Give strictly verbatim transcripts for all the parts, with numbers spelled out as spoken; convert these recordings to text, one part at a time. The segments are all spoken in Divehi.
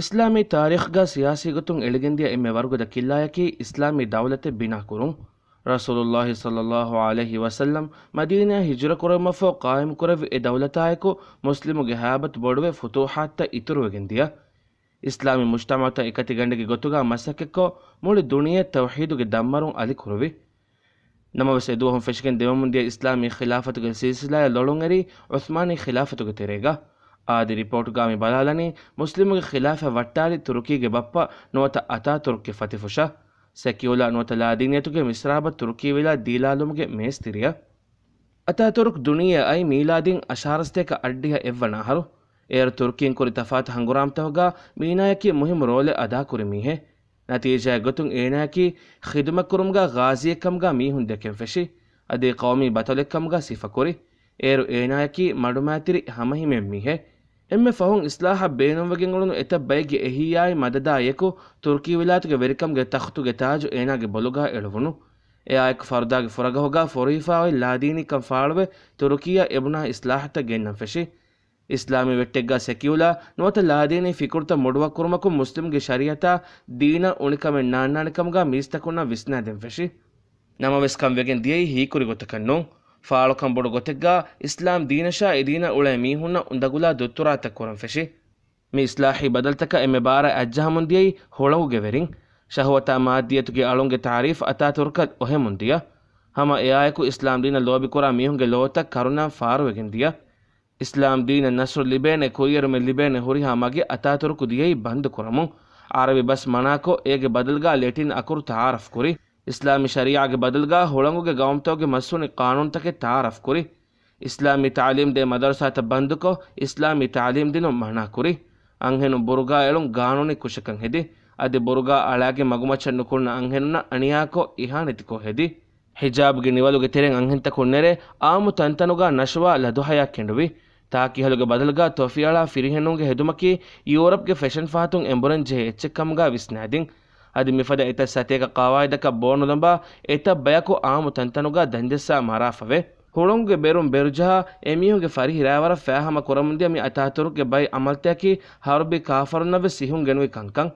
އިސްލާމީ ތާރީޚްގަ ސިޔާސީ ގޮތުން އެޅިގެންދިޔަ އެންމެ ވަރުގަދަ ކިއްލާއަކީ އިސްލާމީ ދައުލަތެއް ބިނާކުރުން. ރަސޫލުﷲ ޞައްލަﷲ ޢަލައިހި ވަސައްލަމް މަދީނާއަށް ހިޖުރަކުރެއްވުމަށްފަހު ޤާއިމްކުރެއްވި އެ ދައުލަތާއެކު މުސްލިމުގެ ހައިބަތު ބޮޑުވެ ފުތޫޙާތްތައް އިތުރުވެގެންދިޔަ. އިސްލާމީ މުޖްތަމަޢުތައް އެކަތިގަނޑެއްގެ ގޮތުގަ މަސައްކަތްކޮށް، މުޅި ދުނިޔެ ތައުޙީދުގެ ދަންމަރުން އަލިކުރުވި. ނަމަވެސް، އެދުވަހުން ފެށިގެން ދެމެމުންދިޔަ އިސްލާމީ ޚިލާފަތުގެ ސިލްސިލާއަށް ލޮޅުންއެރީ ޢުޘްމާނީ ޚިލާފަތުގެ ތެރޭގަ. އާދި، ރިޕޯޓުގަ މި ބަލާލަނީ، މުސްލިމުގެ ޚިލާފަތް ވައްޓާލި ތުރުކީގެ ބައްޕަ ނުވަތަ އަތާތުރުކްގެ ފަތިފުށަށް، ސެކިއުލާ ނުވަތަ ލާދީނިއްޔަތުގެ މިސްރާބަށް ތުރުކީވިލާތު ދީލާލުމުގެ މޭސްތިރިއަށް. އަތާތުރުކް ދުނިޔެއަށް އައީ މީލާދީން އަށާރަސަތޭކަ އަށްޑިހަ އެއްވަނަ އަހަރު. އޭރު ތުރުކީން ކުރި ތަފާތު ހަނގުރާމަތަކުގަ މީނާޔަކީ މުހިއްމު ރޯލެއް އަދާކުރި މީހެއް. ނަތީޖާއެއް ގޮތުން އޭނާޔަކީ ޚިދުމަތްކުރުމުގަ ޣާޒީއެއްކަމުގަ މީހުން ދެކެން ފެށި. އަދި ޤައުމީ ބަޠަލެއްކަމުގަ ސިފަކުރި. އޭރު އޭނާޔަކީ މަޑުމައިތިރި ހަމަހިމޭން މީހެއް. އެންމެ ފަހުން އިސްލާހަށް ބޭނުންވެގެން އުޅުނު އެތައް ބައެއްގެ އެހީއާއި މަދަދާ އެކު، ތުރުކީވިލާތުގެ ވެރިކަމުގެ ތަޚްތުގެ ތާޖު އޭނާގެ ބޮލުގަ އެޅުވުނު. އެއާއެކު ފަރުދާގެ ފުރަގަހުގަ ފޮރުވިފާ އޮތް ލާދީނީކަން ފާޅުވެ، ތުރުކީއަށް އެބުނާ އިސްލާހަތައް ގެންނަން ފެށި. އިސްލާމީ ވެއްޓެއްގަ ސެކިއުލާ ނުވަތަ ލާދީނީ ފިކުރުތައް މޮޑުވައްކުރުމަކުން މުސްލިމްގެ ޝަރީޢަތާ ދީނަށް އުނިކަމެއް ނާންނާނެކަމުގަ މީސްތަކުންނަށް ވިސްނާދޭން ފެށި. ނަމަވެސް ކަން ވެގެން ދިޔައީ ހީކުރި ގޮތަކަށް ނޫން. ފާޅުކަން ބޮޑު ގޮތެއްގަ އިސްލާމް ދީނަށާ އެދީނަށް އުޅޭ މީހުންނަށް އުނދަގުލާ ދުއްތުރާތައް ކުރަން ފެށި. މި އިސްލާހީ ބަދަލުތަކަށް އެންމެ ބާރަށް އަތްޖަހަމުން ދިޔައީ ހުޅަނގުގެ ވެރިން. ޝަހުވަތާ މާއްދިއްޔަތުގެ އަޅުންގެ ތާރީފް އަތާތުރުކަށް އޮހެމުން ދިޔަ. ހަމަ އެއާއެކު އިސްލާމް ދީނަށް ލޯބިކުރާ މީހުންގެ ލޯތައް ކަރުނައިން ފާރުވެގެން ދިޔަ. އިސްލާމް ދީނަށް ނަޞްރު ލިބޭނެ، ކުރިއެރުމެއް ލިބޭނެ ހުރިހާ މަގެއް އަތާތުރުކު ދިޔައީ ބަންދުކުރަމުން. ޢަރަބި ބަސް މަނާކޮށް، އޭގެ ބަދަލުގަ ލެޓިން އަކުރު ތަޢާރަފް ކުރި. އިސްލާމީ ޝަރީޢާގެ ބަދަލުގަ ހުޅަނގުގެ ގައުމުތަކުގެ މަސްހުނި ޤާނޫނުތަކެއް ތަޢާރަފް ކުރި. އިސްލާމީ ތަޢުލީމް ދޭ މަދަރުސާތައް ބަންދުކޮށް، އިސްލާމީ ތަޢުލީމް ދިނުން މަނާ ކުރި. އަންހެނުން ބުރުގާ އެޅުން ގާނޫނީ ކުށަކަށް ހެދި. އަދި ބުރުގާ އަޅާގެން މަގުމައްޗަށް ނުކުންނަ އަންހެނުންނަށް އަނިޔާކޮށް، އިހާނެތިކޮށް ހެދި. ހިޖާބްގެ ނިވަލުގެ ތެރެއިން އަންހެންތަކުން ނެރެ، އާއްމު ތަންތަނުގަ ނަޝްވާ ލަދުހަޔާ ކެނޑުވި. ތާކިހަލުގެ ބަދަލުގަ ތޮފިއަޅާ ފިރިހެނުންގެ ހެދުމަކީ ޔޫރަޕްގެ ފެޝަން ފަހަތުން އެނބުރެން ޖެހޭ އެއްޗެއްކަމުގަ ވިސްނާދިން. އަދި މިފަދަ އެތައް ސަތޭކަ ޤަވާއިދަކަށް ބޯނުލަނބާ، އެތައް ބަޔަކު އާއްމު ތަންތަނުގަ ދަންޖައްސާ މަރާފަވޭ. ހުޅަނގުގެ ބޭރުން ބޭރުޖަހާ، އެމީހުންގެ ފަރިހި ރާވަރަށް ފާހަމަ ކުރަމުންދިޔަ މި އަތާތުރުކްގެ ބައި އަމަލުތަކަކީ ހަރުބީ ކާފަރުންނަށްވެސް ސިހުން ގެނުވި ކަންކަން.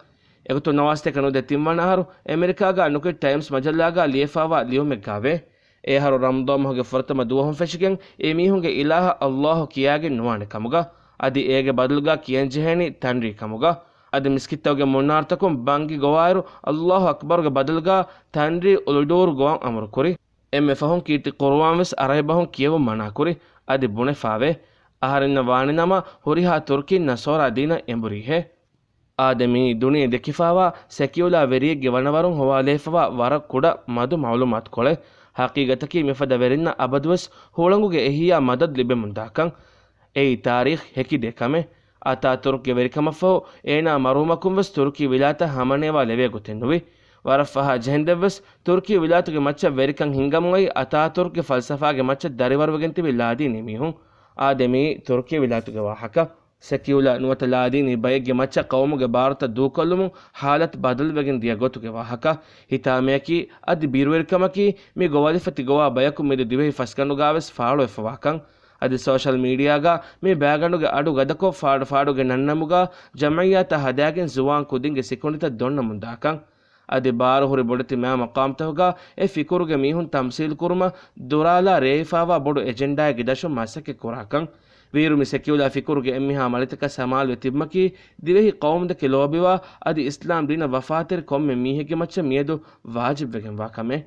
އެގޮތުން ނަވާސްތޭކަ ނުވަދިހަ ތިންވަނަ އަހަރު އެމެރިކާގަ ނުކެޓް ޓައިމްސް މަޖައްލާގަ ލިޔެފާވާ ލިޔުމެއްގައވޭ. އެ އަހަރު ރަމަޟާން މަހުގެ ފުރަތަމަ ދުވަހުން ފެށިގެން އެ މީހުންގެ އިލާހަށް އައްލާހު ކިޔާގެން ނުވާނެ ކަމުގަ، އަދި އޭގެ ބަދަލުގަ ކިޔަންޖެހޭނީ ތަންރީ ކަމުގަ، އަދި މިސްކިތްތަކުގެ މުނާރުތަކުން ބަންގި ގޮވާއިރު އައްލާހު އަކްބަރުގެ ބަދަލުގަ ތަންރީ އުލުޑޫރު ގޮވަން އަމުރުކުރި. އެންމެ ފަހުން ކީރިތި ޤުރުއާން ވެސް އަރަބި ބަހުން ކިޔެވުން މަނާކުރި. އަދި ބުނެފާވޭ، އަހަރެންނަށް ވާނެ ނަމަ ހުރިހާ ތުރުކީން ނަޞާރާ ދީނަށް އެނބުރީހޭ. އާދެ، މިއީ ދުނިޔެ ދެކިފާވާ ސެކިއުލާ ވެރިއެއްގެ ވަނަވަރުން ހޮވާލައިފަވާ ވަރަށް ކުޑަ މަދު މަޢުލޫމާތުކޮޅެއް. ހަޤީގަތަކީ މިފަދަ ވެރިންނަށް އަބަދުވެސް ހުޅަނގުގެ އެހީއާ މަދަދު ލިބެމުންދާކަން. އެއީ ތާރީޚް ހެކިދޭ ކަމެއް. އަތާތުރުކްގެ ވެރިކަމަށްފަހު އޭނާ މަރުވުމަކުންވެސް ތުރުކީ ވިލާތަށް ހަމަނޭވާ ލެވޭ ގޮތެއް ނުވި. ވަރަށް ފަހާ ޖެހެންދެންވެސް ތުރުކީ ވިލާތުގެ މައްޗަށް ވެރިކަން ހިންގަމުން އައީ އަތާތުރުކްގެ ފަލްސަފާގެ މައްޗަށް ދަރިވަރުވެގެން ތިބި ލާދީނީ މީހުން. އާދެ، މިއީ ތުރުކީ ވިލާތުގެ ވާހަކަ. ސެކިއުލާ ނުވަތަ ލާދީނީ ބައެއްގެ މައްޗަށް ޤައުމުގެ ބާރުތައް ދޫކޮށްލުމުން ހާލަތު ބަދަލުވެގެން ދިޔަ ގޮތުގެ ވާހަކަ. ހިތާމަޔަކީ އަދި ބިރުވެރިކަމަކީ މި ގޮވާލިފަ ތި ގޮވާ ބަޔަކު މެދު ދިވެހި ފަސްގަނޑުގަވެސް ފާޅުވެފަވާކަން. އަދި ސޯޝަލް މީޑިއާގަ މި ބައިގަނޑުގެ އަޑު ގަދަކޮށް ފާޑު ފާޑުގެ ނަންނަމުގަ ޖަމްޢިއްޔާތާ ހަދާގެން ޒުވާން ކުދިންގެ ސިކުނޑިތައް ދޮންނަމުންދާކަން. އަދި ބާރު ހުރި ބޮޑެތި މާ މަޤާމްތަކުގަ އެ ފިކުރުގެ މީހުން ތަމްސީލު ކުރުމަށް ދުރާލާ ރޭވިފާވާ ބޮޑު އެޖެންޑާއެއްގެ ދަށުން މަސައްކަތް ކުރާކަން. ވީއިރު މި ސެކިއުލާ ފިކުރުގެ އެންމެހާ މަޅިތަކަށް ސަމާލުވެ ތިބުމަކީ ދިވެހި ޤައުމުތަކެއް ލޯބިވާ އަދި އިސްލާމް ދީނަށް ވަފާތެރި ކޮންމެ މީހެއްގެ މައްޗަށް މިއަދު ވާޖިބްވެގެންވާ ކަމެއް.